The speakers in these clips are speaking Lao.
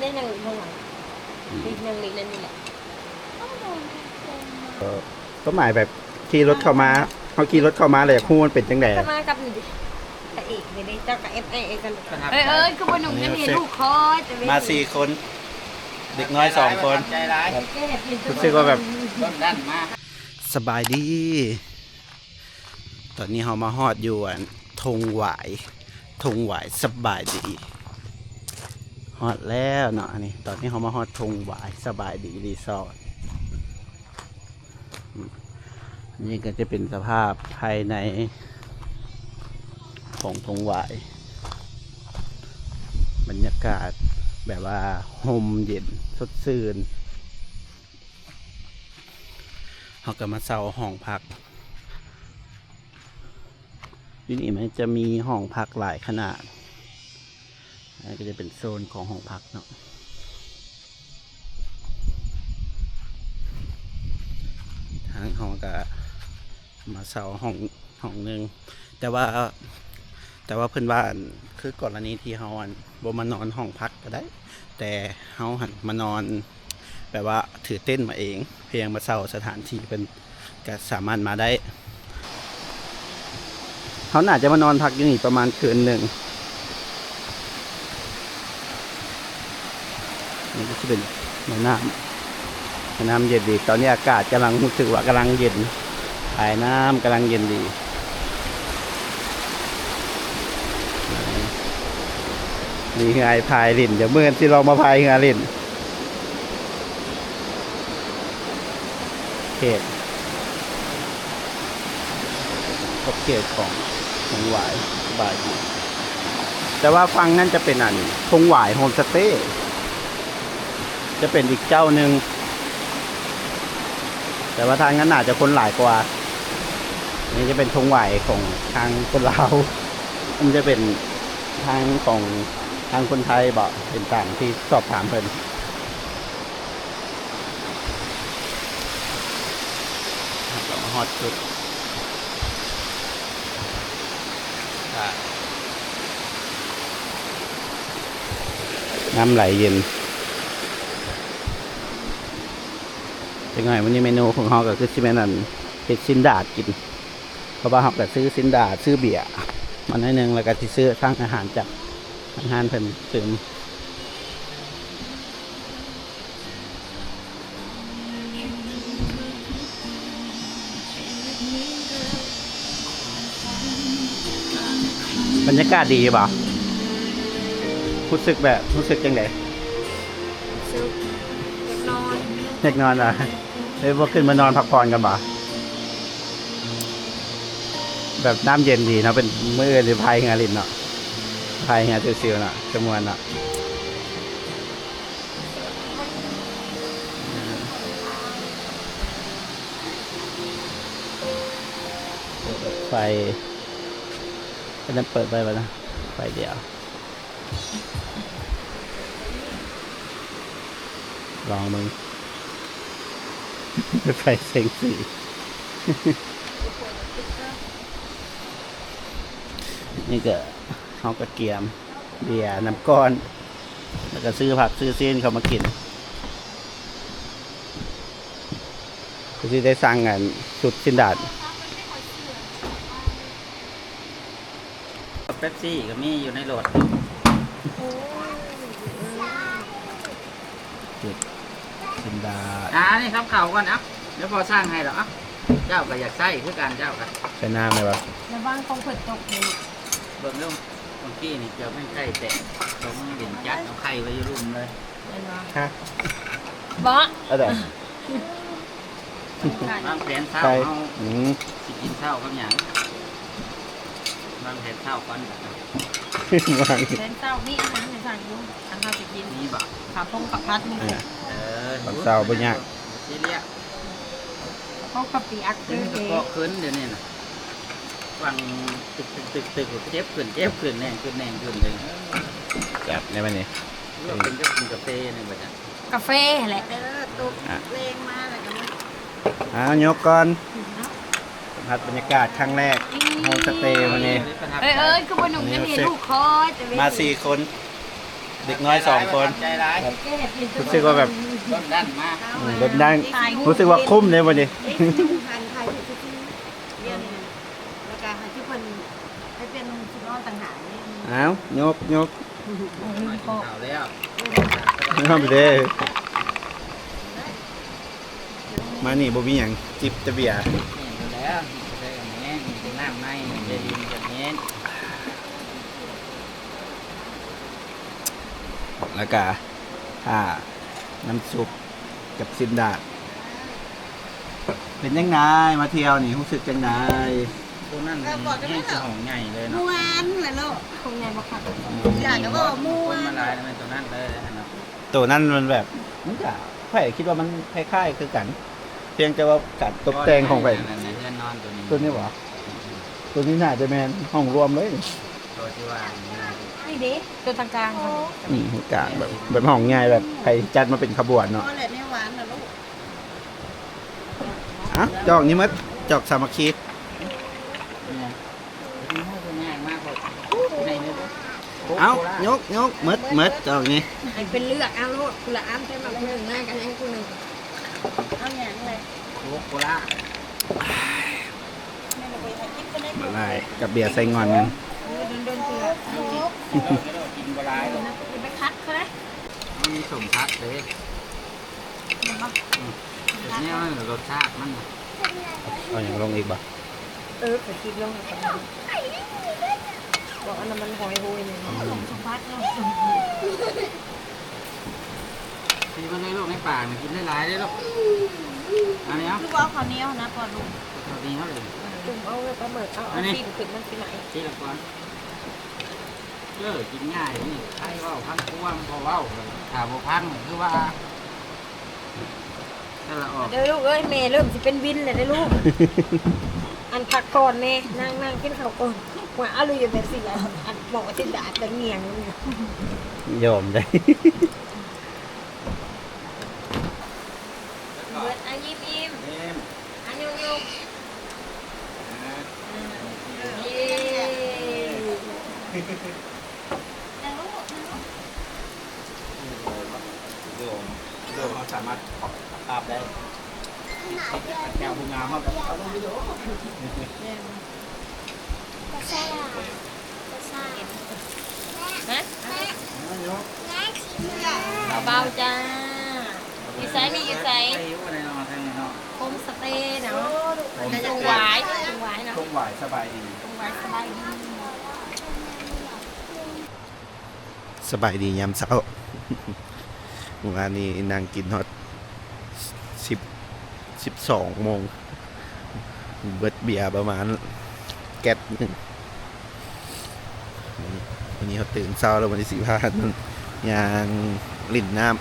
ໄດ້ນັ່ງຢູ່ເບື້ອງຫຼັງ ອືມ ໄດ້ນັ່ງຢູ່ໃນນີ້ແຫຼະ. ເອີ ຄວາມໝາຍແບບຂີ່ລົດເຂົ້າມາ ເຮົາຂີ່ລົດເຂົ້າມາແລ້ວຢາກຮູ້ມັນເປັນຈັ່ງໃດ? ເຂົ້າມາກັບນີ້ດິ ພະເອກນີ້ເດ້ ເຈົ້າກໍແອບໄອກັນ. ເອີຍ ເອີຍ ຄືບໍ່ນຸ່ງ ອັນນີ້ ອັນນີ້ລູກຂ້ອຍ ແຕ່ເວ ມາສີ່ຄົນ ເດັກນ້ອຍສອງຄົນ ແກ່ເປັນ ຮູ້ສຶກວ່າແບບ ສະບາຍດີ. ຕອນນີ້ເຮົາມາຮອດຢູ່ອັນທົ່ງຫວາຍ ທົ່ງຫວາຍ ສະບາຍດີ ຮອດແລ້ວເນາະ. ອັນນີ້ ຕອນນີ້ເຮົາມາຮອດທົ່ງຫວາຍ ສະບາຍດີຣີສອດ. ອືມ ນີ້ກໍຈະເປັນສະພາບພາຍໃນຂອງທົ່ງຫວາຍ ບັນຍາກາດແບບວ່າຮົ່ມເຢັນສົດຊື່ນ. ເຮົາກໍມາເຊົ່າຫ້ອງພັກ ຢູ່ນີ້ມັນຈະມີຫ້ອງພັກຫຼາຍຂະໜາດ. ອັນນີ້ກໍຈະເປັນໂຊນຂອງຫ້ອງພັກເນາະ. ທາງເຮົາກໍມາເຊົ່າຫ້ອງ ຫ້ອງໜຶ່ງ ແຕ່ວ່າ ແຕ່ວ່າເພິ່ນວ່າ ອັນ ຄືກໍລະນີທີ່ເຮົາ ອັນ ບໍ່ມານອນຫ້ອງພັກກໍໄດ້ ແຕ່ເຮົາຫັ້ນມານອນ ແບບວ່າຖືເຕັນມາເອງ ພຽງມາເຊົ່າສະຖານທີ່ເພິ່ນ ກໍສາມາດມາໄດ້. ເຮົາໜ້າຈະມານອນພັກຢູ່ນີ້ປະມານຄືນໜຶ່ງ. ນີ້ກໍຊິເປັນແມ່ນ້ຳ ແມ່ນ້ຳເຢັນດີ. ຕອນນີ້ອາກາດກຳລັງ ຮູ້ສຶກວ່າກຳລັງເຢັນ ພາຍນ້ຳກຳລັງເຢັນດີ. ມີເຮືອໃຫ້ພາຍຫຼິ້ນ ດຽວມື້ອື່ນຊິລອງມາພາຍເຮືອຫຼິ້ນ. ເຂດ ຂອບເຂດຂອງທົ່ງຫວາຍ ສະບາຍດີ. ແຕ່ວ່າຝັ່ງນັ້ນຈະເປັນອັນທົ່ງຫວາຍໂຮມສະເຕ ຈະເປັນອີກເຈົ້າໜຶ່ງ ແຕ່ວ່າທາງນັ້ນໜ້າຈະຄົນຫຼາຍກວ່າ. ນີ້ຈະເປັນທົ່ງຫວາຍຂອງທາງຄົນລາວ ມັນຈະເປັນທາງຂອງ ທາງຄົນໄທບໍ ເປັນຕາມທີ່ສອບຖາມເພິ່ນ. ເຮົາກໍມາຮອດຈຸດ ນ້ຳໄຫຼເຢັນ. ຈັກໜ້ອຍມື້ນີ້ເມນູຂອງເຮົາກໍຄືຊິແມ່ນອັນ ເຮັດຊີ້ນດາດກິນ ເພາະວ່າເຮົາກໍຊື້ຊີ້ນດາດ ຊື້ເບຍມາໜ້ອຍໜຶ່ງ ແລ້ວກໍຊິຊື້ທັງອາຫານຈາກທາງຮ້ານເພິ່ນຕື່ມ. ບັນຍາກາດດີຢູ່ບໍ່? ຮູ້ສຶກແບບ ຮູ້ສຶກຈັ່ງໃດ? ຮູ້ສຶກຢາກນອນ. ຢາກນອນຫວາ? ເອີຍ ບໍ່ຂຶ້ນມານອນພັກຜ່ອນກ່ອນຫວາ? ແບບນ້ຳເຢັນດີເນາະ ເປັນມື້ອື່ນຊິພາຍເຮືອຫຼິ້ນເນາະ ພາຍເຮືອຊິວໆເນາະ ຈະມ່ວນເນາະ. ເປີດໄຟ ອັນນັ້ນເປີດໄວ້ບໍ່ນະ? ໄຟດຽວ ລອງເບິ່ງ ໄຟເສັງສີ. ນີ້ກໍ ເຮົາກໍກຽມເບຍ ນ້ຳກ້ອນ ແລ້ວກໍຊື້ຜັກຊື້ຊີ້ນເຂົ້າມາກິນ. ຄືຊິໄດ້ສັ່ງອັນຊຸດຊີ້ນດາດ. ເປັບຊີກໍມີຢູ່ໃນລົດ. ເຈັດ ຈິນດາ ອ່າ ນີ້ກັບເຂົ້າກ່ອນ ເອົາ ດຽວພໍ່ສັ່ງໃຫ້ດອກ ເອົາ ເຈົ້າກໍຢາກໃຊ້ຄືກັນ ເຈົ້າກໍໃສ່ນ້ຳໄດ້ບໍ່? ລະວັງຂອງເພິ່ນຕົກເດ້. ເບິ່ງເດີ້ ເມື່ອກີ້ນີ້ເກືອບແມ່ນໄຂ່ແຕກ ຕົງດິນຈັດເອົາໄຂ່ໄວ້ຢູ່ລຸ່ມເລີຍ ແມ່ນບໍ່? ຮະ? ບໍ່ ອັນໃດ? ວາງແຜນເຊົ້າ ໄຂ່ ເຮົາ ອືມ ຊິກິນເຊົ້າກັບຫຍັງ? ວາງແຜນເຊົ້າກ່ອນ ວາງ ແຜນເຊົ້າມີອາຫານໃຫ້ສັ່ງຢູ່ ຄັນເຮົາຊິກິນ ມີບໍ່? ຂ້າວໂພງ ຂ້າວຜັດ ມີ ເອີ ເອີ ຕອນເຊົ້າບໍ່ຍາກ ບໍ່ຊີຣຽສ ເອົາເຂົ້າປຽກ ເອີ ເອີ ເພາະຂຶ້ນດຽວນີ້ນະ ຟັງຕຶກໆໆ ເຈັບຂຶ້ນ ເຈັບຂຶ້ນ ແໜ້ນຂຶ້ນ ແໜ້ນຂຶ້ນເລີຍ ແຊບໃດບັດນີ້ ຫຼືວ່າເປັນກັບກິນກາເຟນີ້ບໍ່ຈັກ ກາເຟຫັ້ນແຫຼະ ເອີ ຕົກ ອ່ະ ແລງມາແລ້ວກໍມາ ອ່າ ຍົກກ່ອນ ເນາະ ສຳຜັດບັນຍາກາດຄັ້ງແລກ ໂຮມສະເຕມື້ນີ້ ເອີຍ ເອີຍ ຄືບໍ່ນຸ່ງ ອັນນີ້ລູກຂ້ອຍ ແຕ່ເວ ມາສີ່ຄົນ ເດັກນ້ອຍສອງຄົນ ແບບ ຮູ້ສຶກວ່າແບບ ລົດດັນມາ ອືມ ລົດດັນ ຮູ້ສຶກວ່າຄຸ້ມເດ້ມື້ນີ້ ແລ້ວກໍໃຫ້ທຸກຄົນໄປປ່ຽນຊຸດນອນຕ່າງຫາກນີ້ ອ້າວ ຍົກ ຍົກ ເຂົ້າແລ້ວ ເຂົ້າເດ້. ມານີ້ບໍ່ມີຫຍັງ ຈິບແຕ່ເບຍ ແມ່ນຢູ່ແລ້ວ ກິນແຕ່ແມ່ນ ມີແຕ່ນ້ຳໃໝ່ ມີແຕ່ລິນກັບແມ່ນ ແລ້ວກະຖ້ານ້ຳຊຸບກັບຊີ້ນດາດ. ເປັນຈັ່ງໃດ ມາທ່ຽວນີ້ ຮູ້ສຶກຈັ່ງໃດ? ໂຕນັ້ນແຮງຊິຫ້ອງໃຫຍ່ເລີຍເນາະ ມ່ວນແຫຼະເນາະ ຫ້ອງໃຫຍ່ບໍ່ຄັກ ອືມ ຢາກກໍເວົ້າມ່ວນ ຄົນມາຫຼາຍນະ ແມ່ນໂຕນັ້ນເລີຍຫັ້ນນະ. ໂຕນັ້ນມັນແບບ ມັນກະ ຂ້ອຍຄິດວ່າມັນຄ້າຍໆຄືກັນ ພຽງແຕ່ວ່າການຕົບແຕ່ງຂອງໄປ ໂຕນີ້ນອນ ໂຕນີ້ ໂຕນີ້ຫວາ? ໂຕນີ້ໜ້າຈະແມ່ນຫ້ອງລວມເລີຍ ໂຕທີ່ວ່ານີ້ເດ້ ໂຕທາງກາງ ອືມ ທາງກາງ ແບບ ແບບຫ້ອງໃຫຍ່ ແບບໃຜຈັດມາເປັນຂະບວນເນາະ ພໍແລ້ວ ແນວຫວານນະລູກ. ອະ ຈອກນີ້ໝົດ ຈອກສາມັກຄີ. ເອົ້າ ຍົກ ຍົກ ໝົດ ໝົດ ເຈົ້ານີ້ ໃຫ້ເພິ່ນເລືອກເອົາໂລດ ຄົນລະອັນ ເພິ່ນເອົາຜູ້ໜຶ່ງ ນາກໍໃຫ້ຜູ້ໜຶ່ງ ເອົາຫຍັງແຫຼະ ໂຄກໂຄລາ ບໍ່ຫຼາຍ ກັບເບຍໃສ່ງ່ອນໜຶ່ງ ເອີ ດົນໆເທື່ອ ກິນບໍ່ຫຼາຍດອກ ຢ່າໄປຂັດເຂົາເດ້ ມັນມີສົ້ມຜັກເດ້ ເຫັນບໍ່? ອືມ ແນວນັ້ນ ລົດຊາດມັນ ເອົາຫຍັງລົງອີກບໍ່? ເອີ ຂ້ອຍຄິດລົງໃຫ້ເຂົາ ບອກອັນນັ້ນມັນຫອຍໂຫຍນີ້ ອືມ ສົມພັດເນາະ ຊີມເບິ່ງເດີລູກ ໃນປາກນີ້ກິນໄດ້ຫຼາຍເດ້ລູກ ອັນນີ້ເອົາ ຄືວ່າເອົາເຂົ້າໜຽວຫັ້ນນະ ປ້ອນລູກ ເອົາເຂົ້າໜຽວເລີຍ ຈຸ່ມເອົາເລີຍປາໝຶກ ເອົາ ເອົາຊີ້ນຂຶ້ນມັນຊິໄໝ້ ຊີ້ລະກ່ອນ ເອີ ກິນງ່າຍນີ້ ໃຜເວົ້າຟັງຄວາມ ບໍ່ເວົ້າ ຖ້າບໍ່ຟັງຄືວ່າ ເດີລູກເອີຍ ແມ່ເລີ່ມຊິເປັນວິນແລ້ວເດີລູກ ອັນ ພັກກ່ອນແນ່ ນັ່ງ ນັ່ງກິນເຂົ້າກ່ອນ ວ່າອາລຸຍແບບຊີ້ລະ ອັນ ໝໍຊິດາຈະງຽງ ຍອມໄດ້ ເບິດ ອາ ຍິ້ມໆ ຍິ້ມ ອາ ຍົກໆ ອາ ເຢ້ ວິດີໂອ ວິດີໂອເຮົາສາມາດອອກພາບໄດ້ ແຕ່ງຜູ້ງາມເຮົາກໍເອົາລົງວິດີໂອ ກາແຟ ກາແຟ ຮະ? ເບົາໆ ຈ້າ ຢູ່ໃສນີ້ ຢູ່ໃສ? ໂຮມສະເຕເນາະ ໂຮມສະເຕ ເປັນໂຮມຫວາຍ ໂຮມຫວາຍເນາະ ໂຮມຫວາຍ ສະບາຍດີ ໂຮມຫວາຍ ສະບາຍດີ. ສະບາຍດີຍາມເຊົ້າ ມື້ວານນີ້ນັ່ງກິນຮອດສິບ ສິບສອງໂມງ ເບິດເບຍປະມານແກັດໜຶ່ງ. ມື້ນີ້ ມື້ນີ້ເຮົາຕື່ນເຊົ້າແລ້ວ ມື້ນີ້ຊິພາກັນຍ່າງຫຼິ້ນນ້ຳ.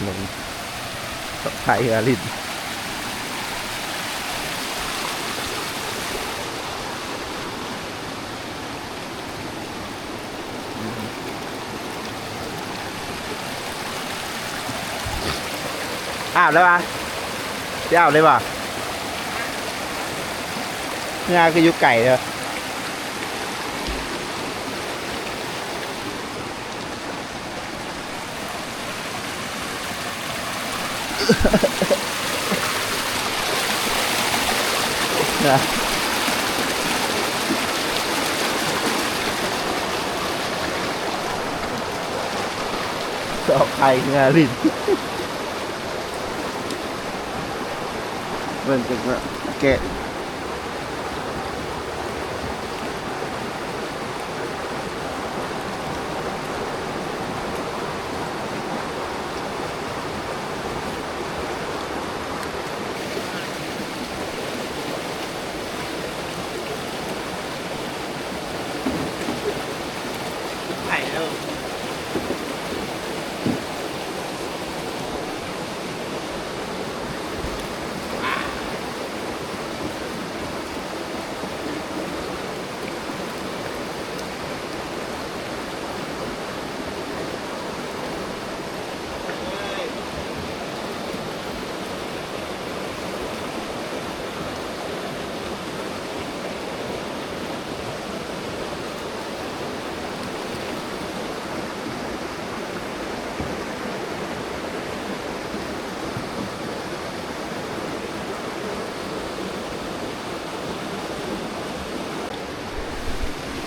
ລົງ ພາຍເຮືອຫຼິ້ນ ອາບແລ້ວຫວາ? ຊິອາບເລີຍຫວາ? ເຮືອຄືຢູ່ໄກເດີ. ຊອກພາຍເຮືອຫຼິ້ນ. ເບິ່ງຈັກໜ້ອຍແກະ. ໄປເດີ.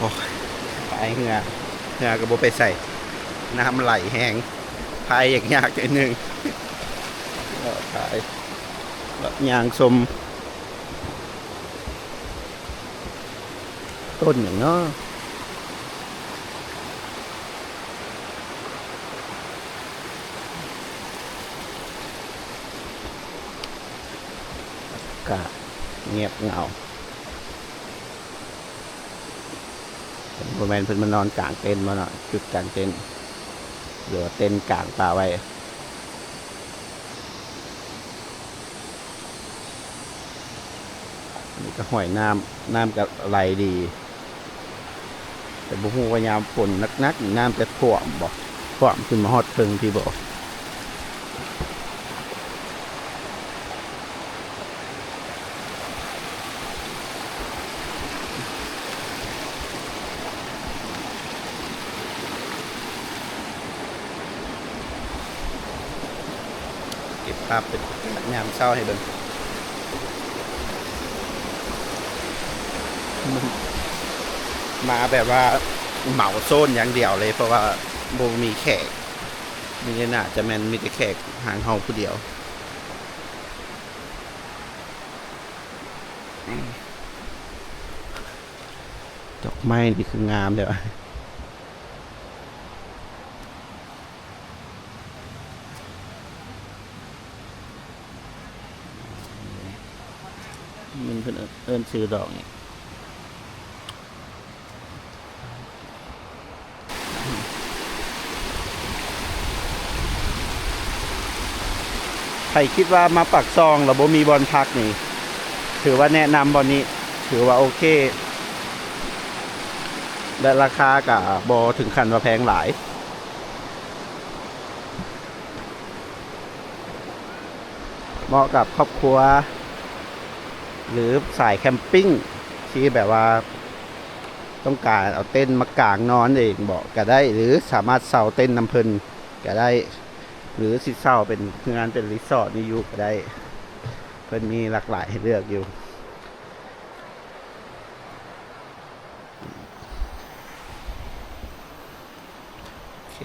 ໂອ້ຍ ພາຍເຮືອ ເຮືອກໍບໍ່ໄປໃສ ນ້ຳໄຫຼແຮງ ພາຍຍາກໆໜ້ອຍໜຶ່ງ ພາຍ ຍ່າງຊົມ ຕົ້ນຫຍັງເນາະ? ອາກາດງຽບເຫງົາ. ບໍ່ແມ່ນເພິ່ນມານອນກາງເຕັນບໍ່ເນາະ ຈຸດກາງເຕັນ ຫຼືວ່າເຕັນກາງປ່າໄວ້. ນີ້ກໍຫ້ວຍນ້ຳ ນ້ຳກໍໄຫຼດີ ແຕ່ບໍ່ຮູ້ວ່າຍາມຝົນໜັກໆນີ້ ນ້ຳຈະຖ້ວມບໍ່ ຖ້ວມຂຶ້ນມາຮອດເທິງພີ້ບໍ່. ເກັບພາບບັນຍາກາດຍາມເຊົ້າໃຫ້ເບິ່ງ ມາແບບວ່າເໝົາໂຊນຢ່າງດຽວເລີຍ ເພາະວ່າບໍ່ມີແຂກ ມີແຕ່ ໜ້າຈະແມ່ນມີແຕ່ແຂກທາງເຮົາຜູ້ດຽວ. ດອກໄມ້ນີ້ຄືງາມແທ້ ມັນເພິ່ນເອີ້ນ ເອີ້ນຊື່ດອກຫຍັງ? ໃຜຄິດວ່າມາປາກຊ່ອງແລ້ວບໍ່ມີບ່ອນພັກນີ້ ຖືວ່າແນະນຳບ່ອນນີ້ ຖືວ່າໂອເຄ ແລະ ລາຄາກະບໍ່ເຖິງຂັ້ນວ່າແພງຫຼາຍ. ເໝາະກັບຄອບຄົວ ຫຼື ສາຍແຄມປິງ ທີ່ແບບວ່າຕ້ອງການເອົາເຕັນມາກາງນອນເອງເບາະກະໄດ້ ຫຼື ສາມາດເຊົ່າເຕັນນຳເພິ່ນກະໄດ້ ຫຼື ຊິເຊົ່າເປັນເຮືອນເປັນຣີສອດນີ້ຢູ່ກະໄດ້ ເພິ່ນມີຫຼາກຫຼາຍໃຫ້ເລືອກຢູ່. ໂອເຄ